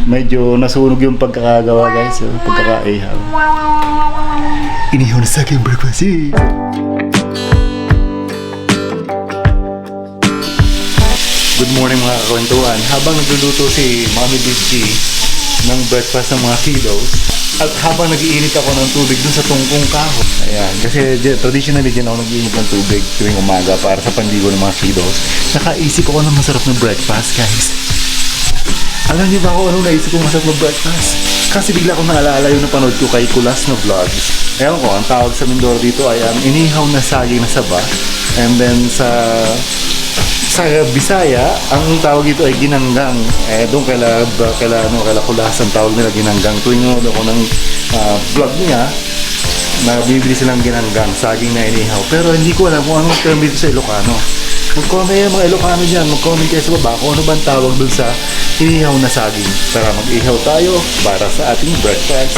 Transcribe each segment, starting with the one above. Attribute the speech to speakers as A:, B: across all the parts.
A: Medyo nasunog yung pagkakagawa guys, so, pagkakaihaw. Inihaw na sa aking breakfast eh. Good morning mga kakwentuhan. Habang nagluluto si Mommy Big ng breakfast ng mga kiddos, at habang nag-iinit ako ng tubig dun sa tungkong kahoy. Ayan, kasi traditionally dyan ako nag-iinit ng tubig tuwing umaga para sa panligo ng mga kiddos. Nakaisip ako ng masarap na breakfast guys. Alam niyo ba ako anong naisip kong masarap na breakfast? Kasi bigla akong naalala yung napanood ko kay Kulas na vlogs. Ewan ko, ang tawag sa Mindoro dito ay inihaw na saging na saba. And then sa Bisaya, ang tawag dito ay ginanggang. Doon kaila Kulas ang tawag nila ginanggang. Tuwing nanood ako ng vlog niya, na bibili silang ginanggang, saging na inihaw. Pero hindi ko alam kung anong term dito sa Ilocano. Mag-comment kayo mga Ilocano dyan, mag-comment kayo sa baba kung ano ba ang tawag dun sa inihaw na saging. Tara, mag-ihaw tayo para sa ating breakfast.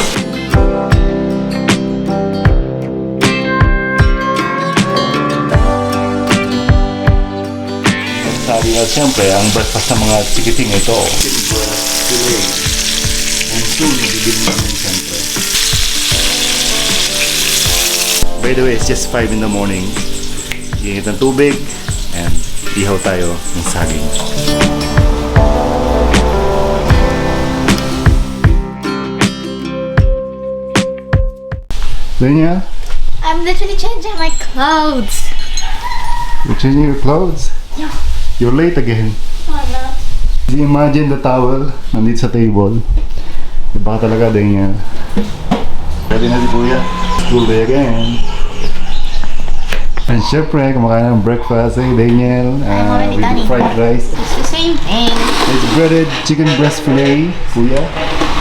A: Saging at siyempre, ang breakfast ng mga tikiting ito. Filet. And soon, magiging namin siyempre. By the way, it's just 5 in the morning. Iinit ng tubig and ihaw tayo ng saging. Lenya?
B: I'm literally changing my clothes.
A: You're changing your clothes?
B: Yeah.
A: You're late again.
B: Why not?
A: Imagine the towel nandito sa table. Baka talaga din niya. Ready na si Kuya. School day again. And syempre, kumakain ng breakfast eh, Daniel.
B: already done it.
A: Fried rice.
B: It's the same thing.
A: It's breaded chicken breast fillet, Kuya.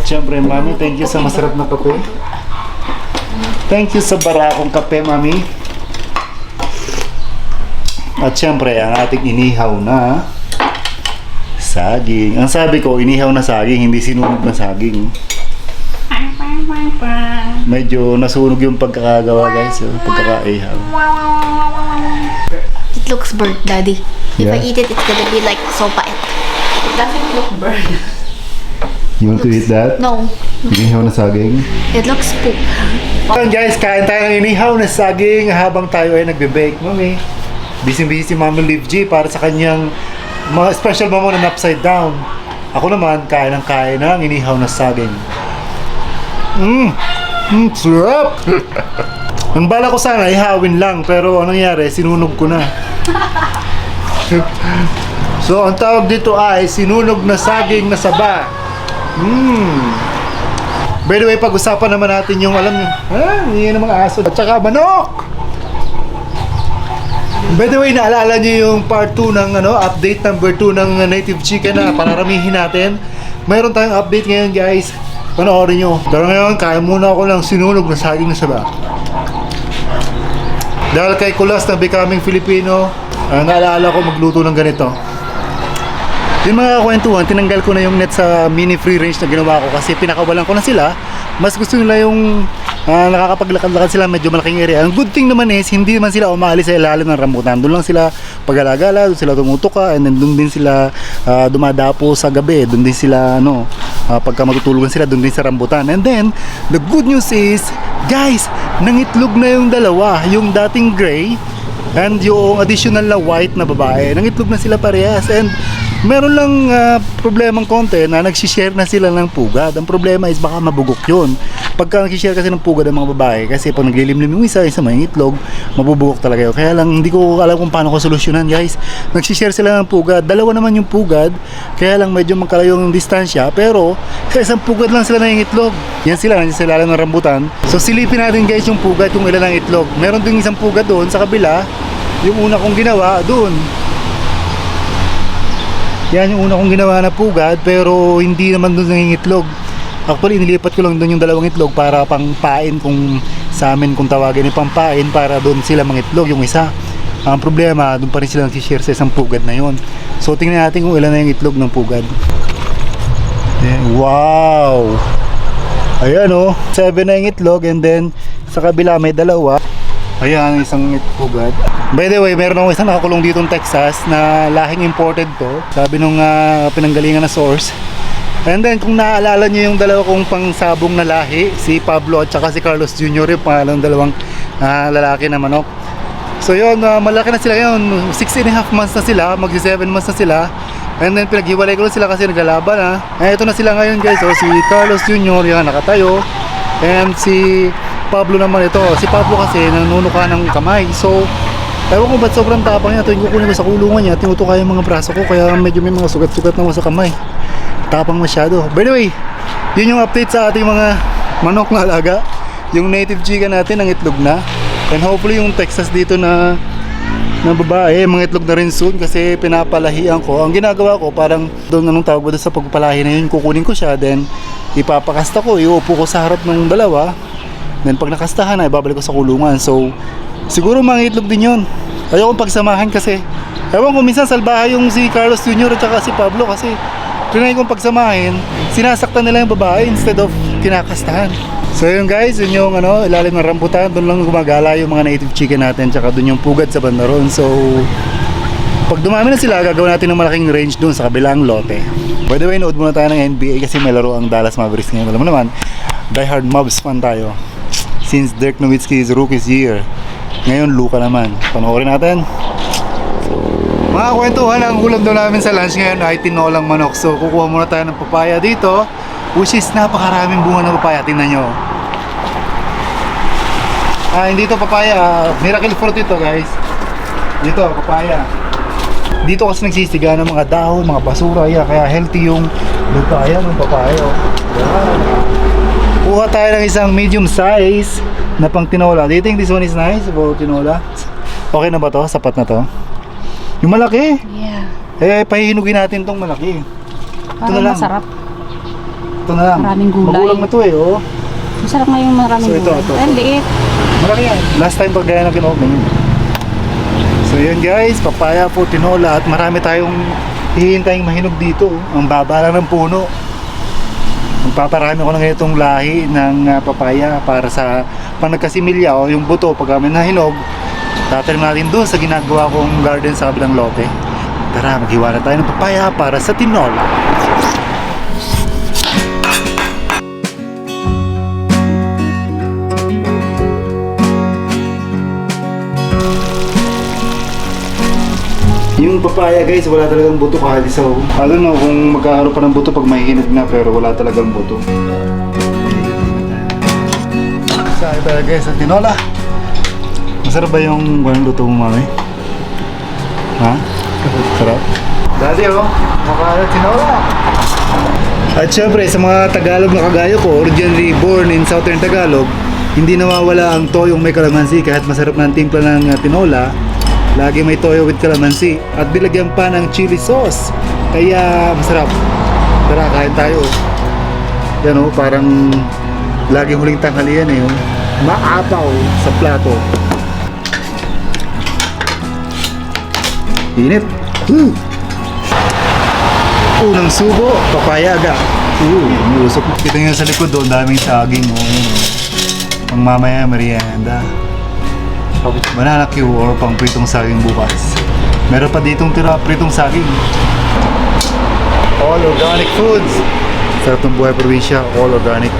A: Syempre, Mami, thank you sa masarap na kape. Thank you sa barakong kape, Mami. At syempre, ang ating inihaw na saging. Ang sabi ko, inihaw na saging, hindi sinunog na saging. Medyo nasunog yung pagkakagawa guys, so, pagkakaihaw.
B: It looks burnt, Daddy. If
A: Yeah.
B: I eat it, it's gonna be like sopa. It doesn't look burnt.
A: You want to eat that?
B: No,
A: Inihaw na saging?
B: it looks poop.
A: Ayan guys, kain tayo ng inihaw na saging habang tayo ay nagbe-bake. Mami, busy-busy si Mami Liv G para sa kanyang special mamo na upside down. Ako naman, kain ng inihaw na saging. Sarap! Ang bala ko sana, ihawin lang. Pero anong nangyari, sinunog ko na. So, ang tawag dito ay sinunog na saging na saba. By the way, pag-usapan naman natin yung, alam nyo, yan ang mga aso. At saka manok! By the way, naalala nyo yung part 2 ng update number 2 ng native chicken na pararamihin natin. Mayroon tayong update ngayon guys. Panoorin nyo. Pero ngayon, kaya muna ako ng sinunog na saging na saba. Dahil kay Kulas na Becoming Filipino, naalala ko magluto ng ganito. Yung mga kwentuhan, tinanggal ko na yung net sa mini free range na ginawa ko kasi pinakawalan ko na sila. Mas gusto nila yung nakakapaglakad-lakad sila, medyo malaking area. Ang good thing naman is, hindi man sila umaalis sa ilalim ng rambutan. Doon lang sila pag-alagala, doon sila tumutuka, and then doon din sila dumadapo sa gabi. Doon din sila, pagka matutulugan sila, doon din sa rambutan. And then, the good news is, guys, nangitlog na yung dalawa. Yung dating gray, and yung additional na white na babae. Nangitlog na sila parehas. And meron lang problemang konti na nagsishare na sila ng pugad. Ang problema is baka mabugok yun. Pagka nagsishare kasi ng pugad ng mga babae, kasi pag naglilimlim yung isa may itlog, mabubugok talaga yun. Kaya lang hindi ko alam kung paano ko solusyonan guys. Nagsishare sila ng pugad, dalawa naman yung pugad, kaya lang medyo magkalayo yung distansya, pero sa isang pugad lang sila ng itlog. Yan sila, nandiyan sila lang ng rambutan. So silipin natin guys yung pugad kung ilan ang itlog. Meron ding isang pugad doon sa kabila, yung una kong ginawa doon. Yan yung una kong ginawa na pugad, pero hindi naman doon nangingitlog. Actually, inilipat ko lang doon yung dalawang itlog para pangpain, kung sa amin kung tawagin yung pangpain, para doon sila mangitlog yung isa. Ang problema, doon pa rin sila nagsishare sa isang pugad na yon. So tingnan natin kung ilan na yung itlog ng pugad. Wow! Ayan o, 7 na yung itlog, and then sa kabila may dalawa. Ayan, isang pugad. By the way, meron akong isang nakakulong dito ng Texas na lahing imported to. Sabi nung pinanggalingan na source, And then kung naaalala niyo yung dalawa kong pangsabong na lahi, si Pablo at saka si Carlos Jr., yung pangalang dalawang lalaki na manok. So yun, malaki na sila yun, 6.5 months na sila, magsi 7 months na sila. And then pinaghiwalay ko lang sila kasi naglalaban ha. Ito na sila ngayon guys, oh, si Carlos Jr. yan nakatayo. And si Pablo naman ito, si Pablo kasi nanunuka ng kamay. So ewan ko ba't sobrang tapang niya, tuwing kukunin ko sa kulungan niya, tinutuka yung mga braso ko, kaya medyo may mga sugat-sugat naman sa kamay. Tapang masyado. By the way, yun yung update sa ating mga manok na alaga. Yung native chicken natin ang itlog na. And hopefully yung Texas dito na babae, mga itlog na rin soon kasi pinapalahian ko. Ang ginagawa ko parang doon, anong tawag ba doon sa pagpapalahi na yun, kukunin ko siya, then ipapakasta ko, iuupo ko sa harap ng dalawa. Then pag nakastahan na, ibabalik ko sa kulungan. So siguro mga itlog din yun. Ayokong pagsamahan kasi ewan ko, minsan salbaha yung si Carlos Jr. at saka si Pablo kasi trinay kong pagsamahin, sinasaktan nila yung babae instead of kinakastahan. So yun guys, yun yung ilalim ng rambutan, doon lang gumagala yung mga native chicken natin, tsaka doon yung pugad sa banda ron. So pag dumami na sila, gagawin natin ng malaking range doon sa kabilang lote. By the way, nood muna tayo ng NBA kasi may laro ang Dallas Mavericks ngayon. Alam mo naman, diehard Mavs fan tayo since Dirk Nowitzki's rookie's year. Ngayon Luka naman, panoorin natin. Mga kwentuhan, ang ulam daw namin sa lunch ngayon ay tinolang manok. So kukuha muna tayo ng papaya dito, which is napakaraming bunga ng papaya. Tingnan nyo. Hindi to papaya, miracle fruit ito guys. Dito, papaya. Dito kasi nagsisiga ng mga dahon, mga basura, kaya healthy yung lupa. Ayan, yung papaya. Yan. Kuha tayo ng isang medium size na pang tinola. Do you think this one is nice for tinola? Okay na ba to? Sapat na to? Yung malaki?
B: Yeah.
A: Pahihinugin natin tong malaki.
B: Parang masarap.
A: Ito na lang.
B: Maraming gulay.
A: Magulang na to oh.
B: Masarap nga yung maraming
A: So, ito.
B: gulay. Ay, liit.
A: Malaki yan. Last time pag gaya na kinopen yun. So yun guys, papaya po, tinola, at marami tayong hihintaying mahinog dito. Ang baba lang ng puno. Magpaparami ko ng ganitong lahi ng papaya para sa pag nagkasimilya o yung buto pag kami nahinog, tatanim natin doon sa ginagawa kong garden sa kabilang lote. Tara, maghiwa na tayo ng papaya para sa tinola. Yung papaya guys, wala talagang buto kahit isa. I don't know kung magkakaroon pa ng buto pag mahihinog na, pero wala talagang buto. Saan tayo guys sa tinola? Masarap ba yung luto mo, mami? Ha? Sarap? Dati makakalat tinola. At syempre sa mga Tagalog na kagaya ko, originally born in Southern Tagalog, hindi nawawala ang toyong may kalamansi. Kahit masarap na ang timpla ng tinola, lagi may toyo with kalamansi at bilagyan pa ng chili sauce, kaya masarap. Tara, kain tayo. Yan parang lagi huling tanghalian maapaw sa plato. Init. Unang subo, papayaga. Umusok. Kita nyo sa likod doon, daming saging pang mamaya merienda. Banana Q or pang pritong saging bukas. Meron pa ditong tira pritong saging. All organic foods. Sarap ng buhay probinsya, all organic.